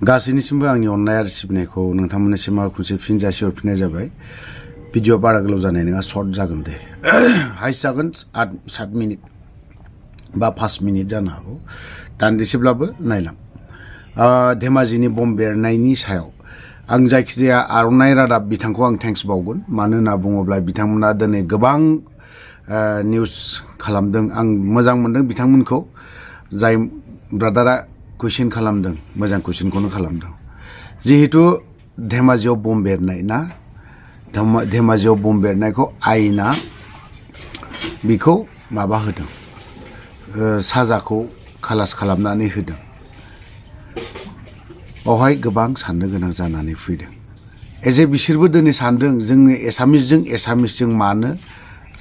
गासैनिसिमबो आंनि अननाय आरो सिबिनायखौ नोंथांमोननिसिम आरो खनसे फिन जासिहरफिननाय जाबाय। भिडिअ बारा गोलाव जानाय नङा, सर्ट जागोन दे। हाइस जागोन 7 मिनिट बा 5 मिनिट जानो हागौ। दान्दिसेब्लाबो नायलां। धेमाजिनि बम बेरनायनि सायाव आं जायखिजाया आर'नाइ रादाब बिथांखौ आं थेंक्स बावगोन। मानो होनना बुङोब्ला बिथांमोना दिनै गोबां निउस खालामदों। आं मोजां मोनदों बिथांमोनखौ, जाय ब्रादारा कुइसन खालामदों, मोजां कुइसनखौनो खालामदों। जिहेतु धेमाजियाव बम बेरनाय ना, धेमाजियाव बम बेरनायखौ आयेना बिखौ माबा होदों, साजाखौ खालास खालामनानै होदों। बावहाय गोबां साननो गोनां जानानै फैदों। बिसोरबो दिनै सानदों जोंनि एसामिसजों मानो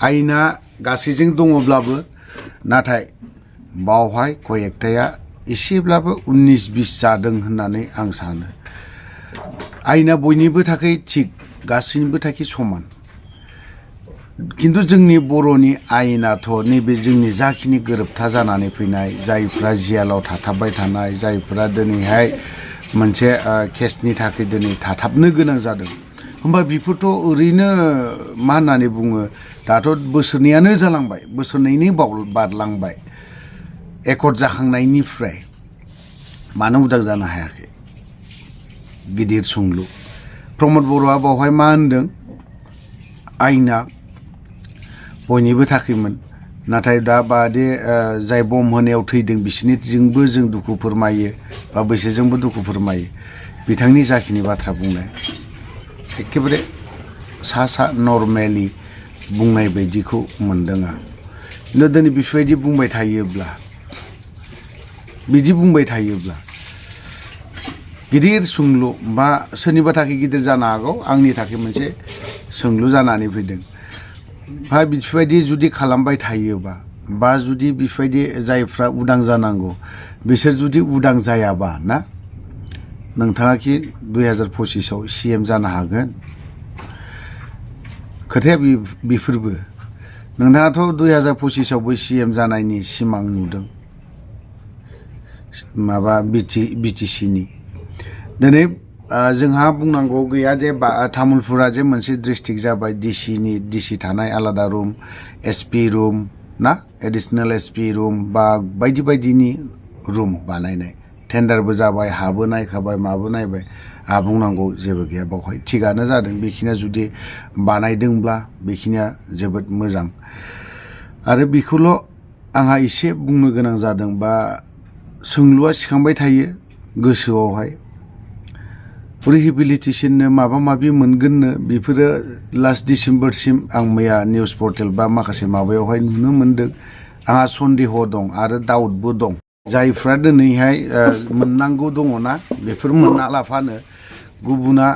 आयेना गासैजों दङब्लाबो, नाथाय बावहाय कयेक्टाया एसेब्लाबो 19-20 जादों होननानै आं सानो। आयेना बयनिबो थाखाय थिग, गासैनिबो थाखाय समान। किन्तु जोंनि बर'नि आयेनाथ' नैबे जोंनि जाखिनि गोरोबथा जानानै फैनाय, जायफ्रा जेलाव थाथाबबाय थानाय, जायफ्रा दिनैहाय मोनसे केसनि थाखाय दिनै थाथाबनो गोनां जादों, होमबा बेफोरथ' ओरैनो मा होननानै बुङो, दाथ' बोसोरनैयानो जालांबाय, बोसोरनैनि बारलांबाय एकर्ड जाखांनायनिफ्राय मानो उदां जानो हायाखै? गिदिर सोंलु। प्रमद बर'आ बावहाय मा होनदों? आयेना बयनिबो थाखायमोन, नाथाय दा बादि जाय बम होनायाव थैदों बिसोरनिजोंबो जों दुखु फोरमायो बा बैसोरजोंबो दुखु फोरमायो। बिथांनि जाखिनि बाथ्रा बुंनाय एखेबारे सा नर्मेलि बुंनाय बायदिखौ मोनदों आं। खिन्थु दिनै बेफोरबायदि बुंबाय थायोब्ला गिदिर सोंलु, बा सोरनिबा थाखाय गिदिर जानो हागौ, आंनि थाखाय मोनसे सोंलु जानानै फैदों। बेफोरबायदि जुदि खालामबाय थायोबा, बा जुदि बेफोरबायदि जायफ्रा उदां जानांगौ बिसोर जुदि उदां जायाबा ना, नोंथाङा कि 2025आव CM जानो हागोन? खोथाया बेफोरबो। नोंथाङाथ' 2025आवबो CM जानायनि सिमां नुदों, माबा BTCनि। दिनै जोंहा बुंनांगौ गैया जे तामुलपुरा जे मोनसे डिस्ट्रिक्ट जाबाय, DC थानाय आलादा रुम, SP रुम ना, एडिसनेल SP रुम बा बायदि बायदिनि रुम बानायनाय, टेन्डारबो जाबाय, हाबो नायखाबाय, माबो नायबाय। बुंनांगौ जेबो गैया बावहाय, थिगानो जादों। बेखिनिया जुदि बानायदोंब्ला बेखिनिया जोबोद मोजां। आरो बेखौल' आंहा एसे बुंनो गोनां जादों, बा सोंलुआ सिखांबाय थायो गोसोआवहाय। रिहेबिलिटेसननो माबा माबि मोनगोननो, बेफोरो लास्ट डिसेम्बरसिम आं मैया निउस पर्टेल बा माखासे माबायावहाय नुनो मोनदों। आंहा सन्देह दं आरो डाउटबो दं। जायफ्रा दिनैहाय मोननांगौ दङना, बेफोर मोनना लाफानो गुबुना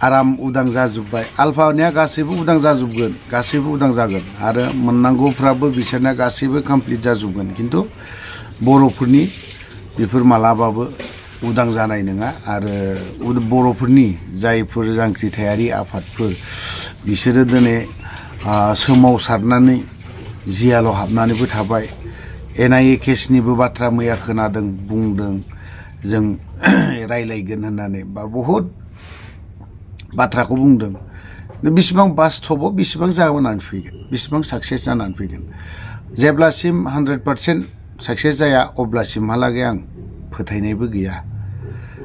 आराम उदां जाजोब्बाय। आलफानिया गासैबो उदां जाजोबगोन, गासैबो उदां जागोन, आरो मोननांगौफ्राबो बिसोरना गासैबो कमप्लिट जाजोबगोन। खिन्थु बर'फोरनि बेफोर मालाबाबो उदां जानाय नङा। आरो बर'फोरनि जायफोर जांख्रिथायारि आफादफोर, बिसोरो दिनै सोमावसारनानै जेलाव हाबनानैबो थाबाय। NIA केसनिबो बाथ्रा मैया खोनादों, बुंदों जों रायलायगोन होननानै, बा बहुद बाथ्राखौ बुंदों। बेसेबां बास्तबाव बेसेबां जानानै फैगोन, बेसेबां साक्सेस जानानै फैगोन? जेब्लासिम 100% साक्सेस जाया अब्लासिमहालागै आं फोथायनायबो गैया।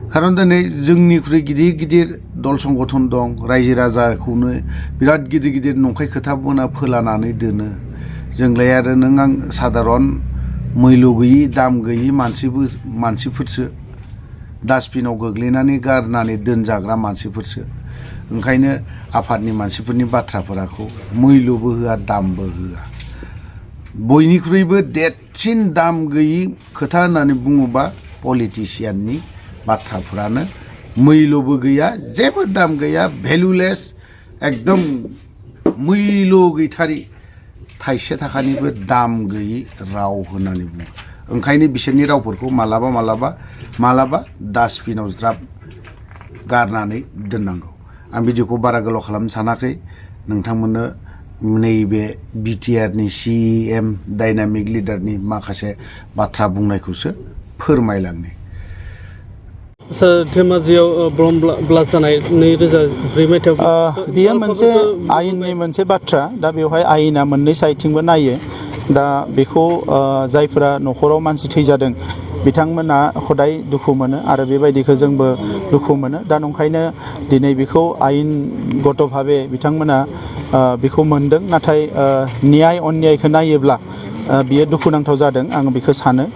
खारन दिनै जोंनिख्रुइ गिदिर गिदिर दल संगठन दं, रायजो राजाखौनो बिराद गिदिर गिदिर नंखाय खोथा फोलानानै दोनो। जोंलाय आरो नों आं साधारन मैल्य गैयि, दाम गैयि मानसिफोरसो, डास्टबिनाव गोग्लैनानै गारनानै दोनजाग्रा मानसिफोरसो। ओंखायनो आफादनि मानसिफोरनि बाथ्राफोरखौ मैल्यबो होआ, दामबो होआ। बयनिख्रुइबो देरसिन दाम गैयि खोथा होननानै बुङोबा पलिटिसियाननि बाथ्राफोरानो मैल्यबो गैया, जेबो दाम गैया, भेलुलेस, एकदम मैल्य गैथारि, थाइसे थाखानिबो दाम गैयि राव होननानै बुङो। ओंखायनो बिसोरनि रावफोरखौ मालाबा डास्टबिनाव ज्राब गारनानै दोननांगौ। आं भिडिअखौ बारा गोलाव खालामनो सानाखै, नोंथांमोननो नैबे BTRनि CM डायनामिक लिडारनि माखासे बाथ्रा बुंनायखौसो फोरमायलांनो। धेमाजियाव बम ब्लास्ट जानाय 2004 मायथाइयाव बियो मोनसे आयेननि मोनसे बाथ्रा दा बेवहाय आयेना मोननै साइडथिंबो नायो दा बेखौ जायफोरा न'खराव मानसि थैजादों बिथांमोना हदाय दुखु मोनो आरो बेबायदिखौ जोंबो दुखु मोनो दा नंखायनो दिनै बेखौ आयेनगत भाबे बिथांमोना बेखौ मोनदों नाथाय न्याय अन्यायखौ नायोब्ला बियो दुखुनांथाव जादों आं बेखौ सानो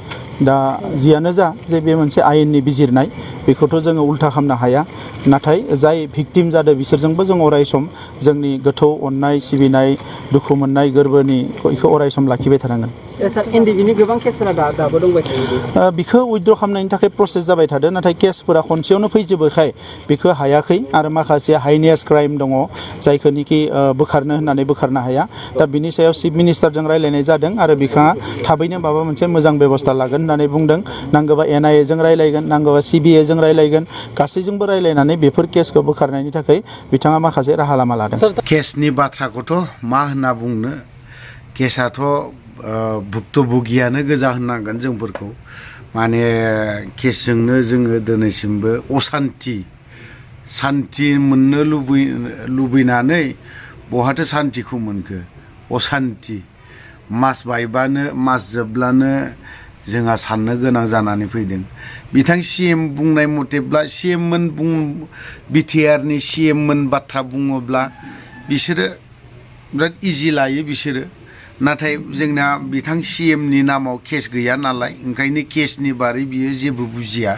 दा जियानो जा जे बे मोनसे आयेननि बिजिरनाय बेखौथ' जोङो उल्था खालामनो हाया नाथाय जाय भिक्टिम जादों बिसोरजोंबो जों अरायसम जोंनि गोथौ अननाय सिबिनाय दुखु मोननाय गोरबोनि बेखौ अरायसम लाखिबाय थानांगोन एनडिएफबि गोबां केसफोरा दाबो दंबाय थायो बिखौ उइथड्र खालामनायनि थाखाय प्रसेस जाबाय थादों नाथाय केसफोरा खनसेयावनो फैजोबोखाय बेखौ हायाखै आरो माखासे हाइनेस क्राइम दङ जायखौनिखि बोखारनो होननानै बोखारनो हाया दा बिनि सायाव चिफ मिनिस्टारजों रायलायनाय जादों आरो बिथाङा थाबैनो माबा मोनसे मोजां बेबस्था लागोन होननानै बुंदों नांगौबा NIA जों रायलायगोन नांगौबा CBI जों रायलायगोन गासैजोंबो रायलायनानै बेफोर केसखौ बोखारनायनि थाखाय बिथाङा माखासे राहा लामा लादों केसनि बाथ्राखौथ' मा होनना बुंनो केसाथ' भुक्तभोगियानो गोजा होननांगोन जोंफोरखौ माने केसजोंनो जोङो दिनैसिमबो सान्ति मोननो लुबैनानै बहाथो सान्तिखौ मोनखो असान्ति मास बायबानो मास जोबब्लानो जोंहा साननो गोनां जानानै फैदों बिथां CM बुंनाय मथेब्ला BTRनि CM मोन बाथ्रा बुङोब्ला बिसोरो बिराद इजि लायो बिसोरो नाथाय जोंना बिथां CMनि नामाव केस गैया नालाय ओंखायनो केसनि बारै बियो जेबो बुजिया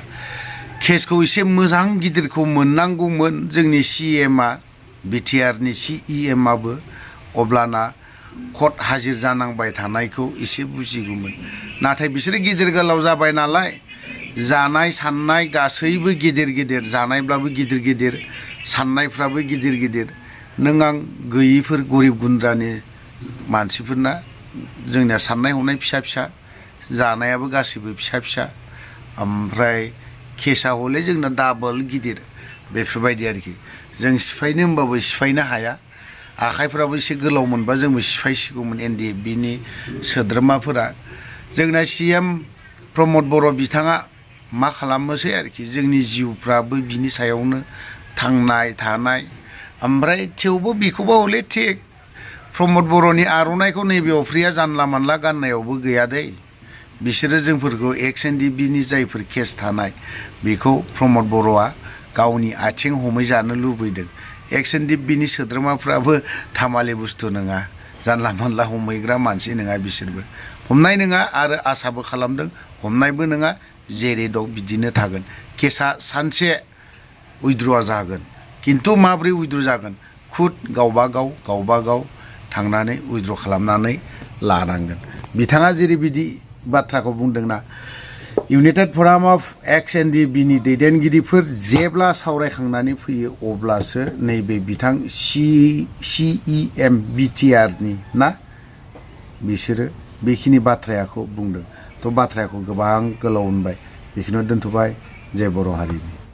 केसखौ एसे मोजां गिदिरखौ मोननांगौमोन जोंनि CMआ BTRनि CEMआबो अब्लाना कट हाजिर जानांबाय थानायखौ एसे बुजिगौमोन नाथाय बिसोरो गिदिर गोलाव जाबाय नालाय जानाय साननाय गासैबो गिदिर जानायब्लाबो गिदिर साननायफ्राबो गिदिर नों आं गैयिफोर गरिब गुन्द्रानि मानसिफोरना जोंनिया साननाय हनाय फिसा जानायाबो गासैबो फिसा ओमफ्राय केसा हले जोंना डाबल गिदिर बेफोरबायदि आरोखि जों सिफायनो होमबाबो सिफायनो हाया आखाइफ्राबो एसे गोलाव मोनबा जोंबो सिफायसिगौमोन NDFBनि सोद्रोमाफोरा जोंना CM प्रमद बर' बिथाङा मा खालामोसै आरोखि जोंनि जिउफ्राबो बिनि सायावनो थांनाय थानाय ओमफ्राय थेवबो बेखौबो हले थिग प्रमद बर'नि आर'नाइखौ नैबे अफ्रिया जानला मानला गाननायावबो गैया दै बिसोरो जोंफोरखौ NDFBनि जायफोर केस थानाय बेखौ प्रमद बर'आ गावनि आथिं हमै जानो लुबैदों NDFBनि सोद्रोमाफ्राबो थामालि बुस्थु नङा जानला मानला हमैग्रा मानसि नङा बिसोरबो हमनाय नङा आरो आसाबो खालामदों हमनायबो नङा जेरै दं बिदिनो थागोन केसा सानसे उइथड्र जागोन किन्तु माब्रै उइथड्र जागोन खुद गावबा गाव थांनानै उइथड्र खालामनानै लानांगोन बिथाङा जेरैबायदि बाथ्राखौ बुंदोंना इउनाइटेड फराम अफ NDFBनि दैदेनगिरिफोर जेब्ला सावरायखांनानै फैयो अब्लासो नैबे बिथां CEM BTRनि ना बिसोरो बेखिनि बाथ्राखौ बुंदों थ' बाथ्राखौ गोबां गोलाव होनबाय बेखिनियाव दोनथ'बाय जय बर' हारिनि